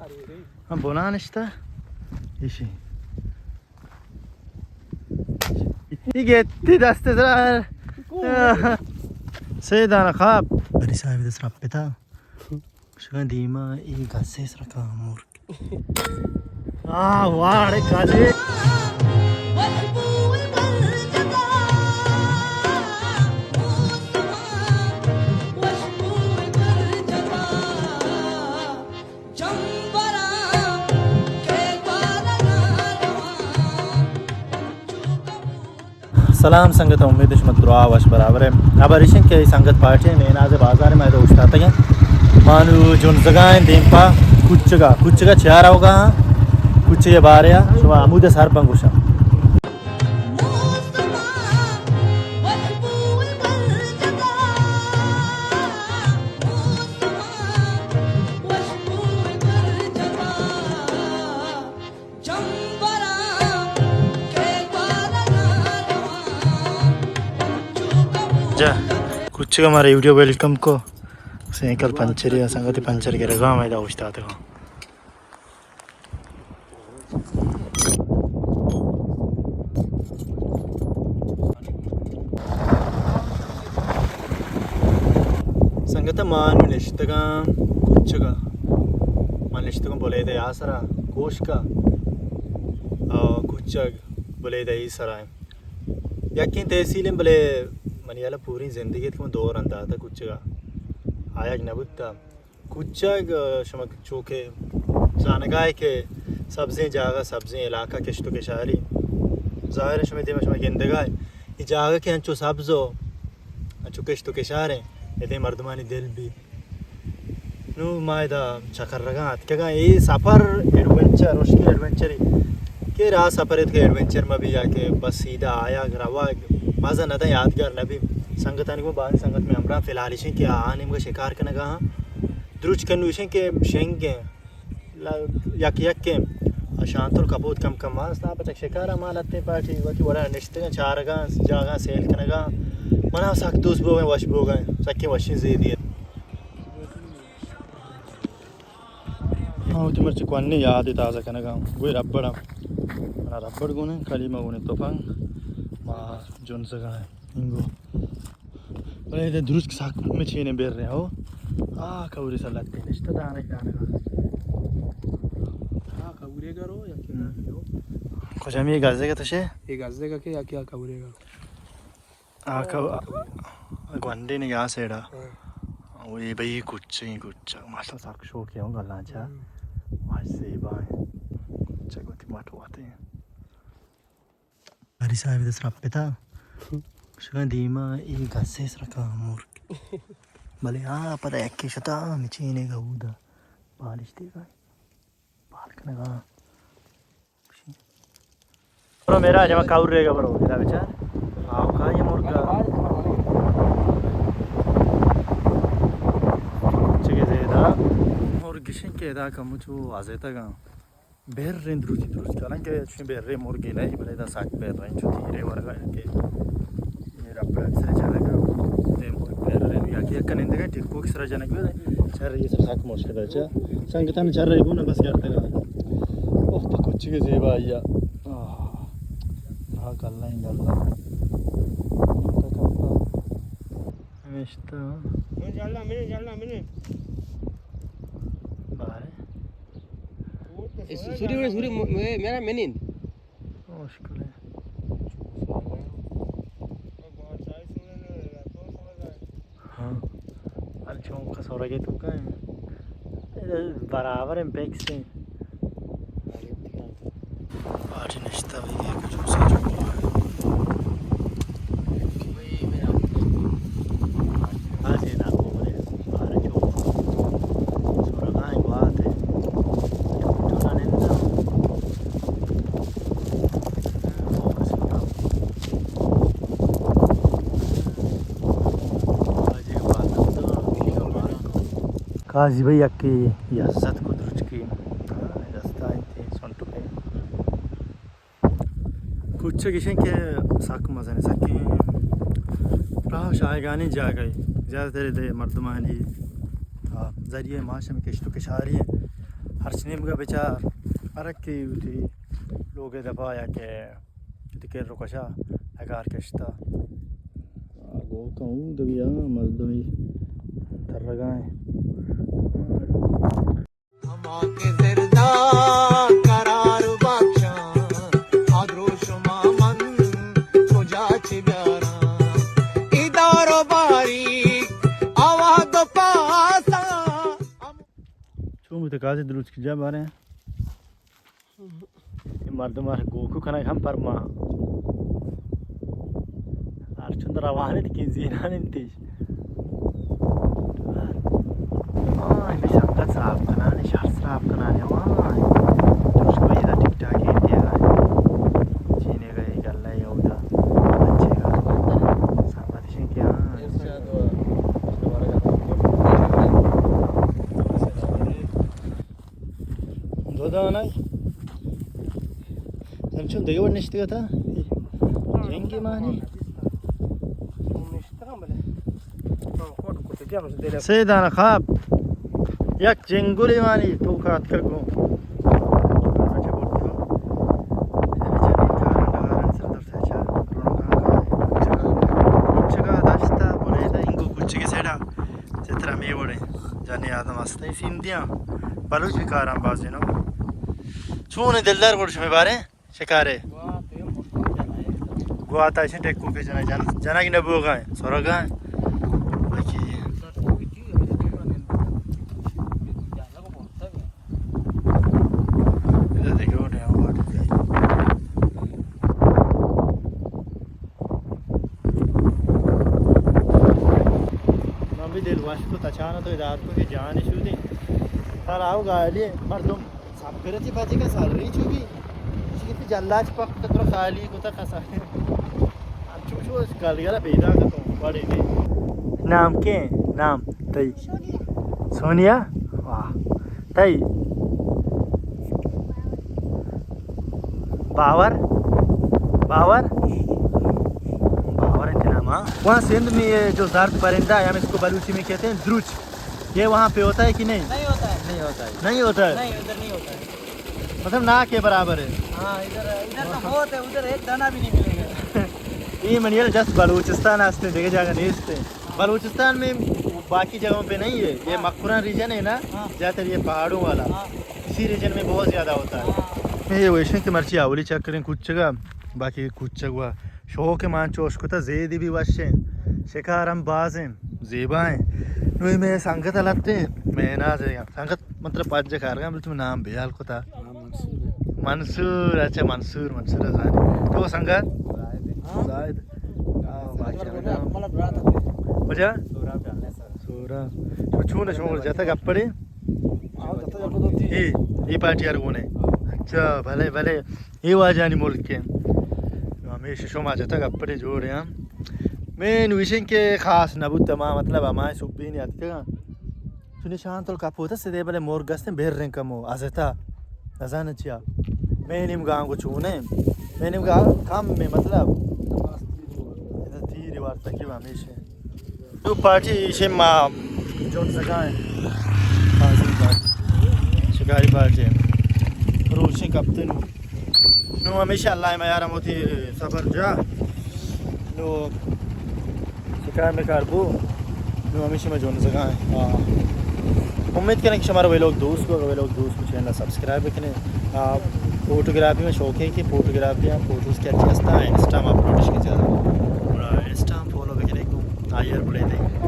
ہم بنا نشتہ۔ ایشی۔ یہ گیتی دست سر۔ سے دانہ خواب۔ بری صاحب دست رپتا۔ شگان دیما ای گسے سرکا مرگ۔ آہ، واڑ کالے۔ سلام سنگت، امید شما درا وش برابر ہے۔ خبر ایشن کہ سنگت پارٹی میناز بازار میں اوشتاتگ ہیں۔ مانو جنزگا ہیں دیم پا کچگا، کچگا چیا روگا ہاں، کچگے بارے شما عمود سر بنگوشا۔ جا، کچک ہمارے ویڈیو ویلکم کو۔ سائیکل پنچر یا سنگت پنچر گرگا میں دا اوشتاتگا۔ سنگت، ما نوں نشتگاں کچگا۔ ما نشتگاں بلیدہ آسرا، کوشکا، آ، کچگ بلیدہ ای سرا۔ یکیں تحصیل ایں، بلے منی ہیالا پوری زندگی ات کہ من دو رند داتا کچگا۔ آیگ نبوتا۔ کچگ، شما چو کہ زانگائے کہ سبزیں جاگہ، سبزیں علاقہ، کشت و کشاری۔ ظاہر ہے شما دیما شما گندگائے۔ یہ جاگہ کہ انچو سبز و انچو کشت و کشاریں، ادے مردمانی دل بی۔ نوں ما ادا چکرگاں اتکگاں۔ اے سفر ایڈونچر، ہشکیں ایڈونچرے۔ کہ راہ سفر ات کہ ایڈونچر مہ بی یا کہ بس سیدھا آیگ روگ، مزہ نہ داں، یادگار نہ بی۔ سنگتانی گوں، بازیں سنگت میں ہمراہ فی الحال ایشیں کہ آ نیمگا شکار کنگا ہاں۔ دروچ کنو ایشیں کہ شنگ ایں، ل-، یک یک ایں۔ شانتل کپوت کم کم ماست، آ پچک شکارا ما لتیں پارٹی وتی وڑا نشتگاں، چارگاں، جاگاں سیل کنگاں۔ منا سک دوست بوگیں، وش بوگیں، سکیں وشیں زیدی۔ ما وتی مرچی کوانی یاد تازہ کنگا۔ گوئی ربڑ ہم۔ منا ربڑ گونے، کلیمہ گونے تفنگ۔ ما جنزگا ہیں۔ انگو۔ بلے ادا درست سک مچینے بر رہے ہو۔ آ کوری سلتے نشتہ دانے دانے۔ آ کوری گرو یا کہ نہ گرو۔ کجا می گزے گا تشے؟ یہ گزے گا کہ یا کیا کوری گرو؟ آ، کو-، گونڈے نے یا سیڈا۔ ہاں۔ وہی بھائی کچھ ہی کچھ، ماشاءاللہ سک شوق ہے گلاں چا۔ ہم۔ واش زیبا ہیں۔ کچھ گوتی مٹ واتے ہیں۔ بری صاحب دست رپتا۔ شگان دیما ای گسے سرکا مرگ۔ بلے آ پدا یکی شتا مچینے گا اودا۔ بالش دیگا۔ پار کنگا۔ برو میرا جمع کور ریگا برو، میرا بچار۔ آو کا یہ مرگا۔ چگے زیدا۔ مرگ شن کے ادا کمو چو ازیتگا۔ بر رند روچی دروچ کلن کے چون بر رے مرگی نہیں، بلے دا ساک بر رند چو تیرے ورگا کہ میرا پرنس رے چلگا۔ دیم بر رند یا کہ کنندگا ٹکو کی سرا جنگ بر۔ چر یہ سر ساک مشکل ہے چا۔ سنگتان چر رہی گونا بس کرتے گا۔ اوہ، پا کچی کے زیبا آیا۔ آہ۔ ہاں، کلا ہی گلا۔ ہمیشتا۔ من جلا، من جلا، من۔ بارے۔ اے سو-، سوری، سوری، م-، م-، میرا منین۔ مشکل ہے۔ ہاں۔ ال چونکا سورگے تو کا ہے؟ برابر ہیں، پیکس ہیں۔ پارٹی نشتہ بھئی، یہ کچھ اسے جو ہوا ہے۔ آج یہ ناکو بولے، بارے جو سورگا ہیں، بات ہے۔ جو نہ نندا۔ قاضی بھائی یکی عزت کو درچکی دستا انت سنٹو پہ۔ کچک ایشیں کہ سک مزن سکیں راہ شایگانی جاگہ، زیادہ تر دے مردمانی ذریعہ معاش ہمیں کشت و کشاری ہیں۔ ہرچ نیمگا بچار، ہر کی وتی لوگ دپا یا کہ وتی کر و کشا اگار کشتا۔ آ، گوکا اوں دبی آ مردمی ترگائیں۔ ہما کہ زردا قرار بخشاں، آ دروشما من کجا چہ بیاراں؟ ای دار و باریک آواد و پاساں۔ چون بوتہ قاضی دروچ کی جا باریں؟ اے مردم ءَ گوکو کنگ ہم پرما۔ ہر چند روان انت کہ زینان انت ایش۔ آہ، ہمے سنگت صاف کنان، شہر صاف کنان، آہ۔ درست کو ایدا ٹک ٹاک انت، آہ۔ چینے گئے گلہ اودا۔ اچھے گا۔ سنگت شنکیاں۔ دو دانگ۔ ہمچون دگہ وڑ نشتگ ات۔ جنگی مانی۔ سے دانہ خواب۔ یک جنگلی مانی تو کاتکگ گوں۔ کچگا داشتہ، بریدہ انگو کچگی سیڈا۔ چتر ہمے وڑیں جنی آدم ہستیں سندیاں۔ بلوچ بھی کاراں باز جنو۔ چون دلدار گوڑ شمے بارے شکارے۔ گواتا ایشیں ٹیکو کے جنگ، جن-، جنگ نہ بوگا ہے، سرگا ہے۔ باقی ادا دیکھو ڈیم واٹر۔ من بھی دل وش کو تچانا تو ادار کو کہ جان شودی۔ سر آو گالی مردم سب کرتی پتی کا سر ری چوبی۔ اسی کتی جلاچ پک تو خالی کو تا کسا۔ ہم چوشو گل گلا پیدا کو تو بڑے نے۔ نام کے؟ نام تئی؟ سونیا۔ واہ۔ تئی؟ باور؟ باور؟ باور ہے تینا ماں۔ وہاں سندھ میں یہ جو زرد پرندہ ہے، ہم اس کو بلوچی میں کہتے ہیں دروچ، یہ وہاں پہ ہوتا ہے کہ نہیں؟ نہیں ہوتا ہے۔ نہیں ہوتا ہے۔ نہیں ہوتا ہے؟ نہیں، ادھر نہیں ہوتا ہے۔ مطلب نہ کے برابر ہے۔ ہاں، ادھر، ادھر تو بہت ہے، ادھر ایک دانہ بھی نہیں ملے گا۔ یہ منیل جس بلوچستان ہستے، دیکھے جاگا نہیں ہستے۔ بلوچستان میں باقی جگہوں پہ نہیں ہے، یہ ہاں۔ مکران ریجن ہے نا، ہاں۔ زیادہ تر یہ پہاڑوں والا، ہاں۔ اسی ریجن میں بہت زیادہ ہوتا ہے۔ ہاں۔ یہ ویشن کہ مرچی اولی چکریں کچگا، باقی کچگ وا شوق مان چوش کتا، زیدی بھی وشیں، شکار ہم بازیں، زیبائیں۔ نوی میں سنگت لتے، میں ناز ہے سنگت مطلب پنج کارگا، بلے تو نام بیال کتا۔ ہاں، منصور۔ منصور، اچھا، منصور، منصور زانی۔ تو سنگت؟ زاہد۔ زاہد۔ آہ، بادشاہ۔ کجا؟ سورا۔ تو چون شما جتا گپڑے؟ اے، اے پارٹی یار گونے۔ اچھا، بھلے، بھلے۔ اے واجانی ملک ہے۔ ہمیشہ شما جتا گپڑے جوڑے ہم۔ میں نویشن کے خاص نہ بوتا، ما مطلب ہمائے سبی نہیں آتکا۔ چونی شان تل کپوت است دے، بلے مرگ است، بر رنگ کمو ازتا، نزان چیا۔ میں نیم گانگو چونے، میں نیم گا کم میں مطلب۔ ادا تیری وار تکی ہمیشہ۔ تو پارٹی شے ما جون سگائیں۔ شکاری پارٹی۔ روشن کپتن۔ نو ہمیشہ اللہ میار ہم وتی سفر جا۔ نو شکار مکار بو۔ نو ہمیشہ ما جون سگا ہیں۔ ہاں۔ امید کریں کہ شمارا ویلوگ دوست کو، اگر ویلوگ دوست کو چینل سبسکرائب بکنے۔ آ، فوٹوگرافی میں شوق ہے کہ فوٹوگرافی ہم فوٹوز کیا چیز تھا، انسٹا میں اپلوڈ اس کے چاہتا ہوں۔ اور انسٹا ہم فالو بکنے کو آئیر بڑے دے۔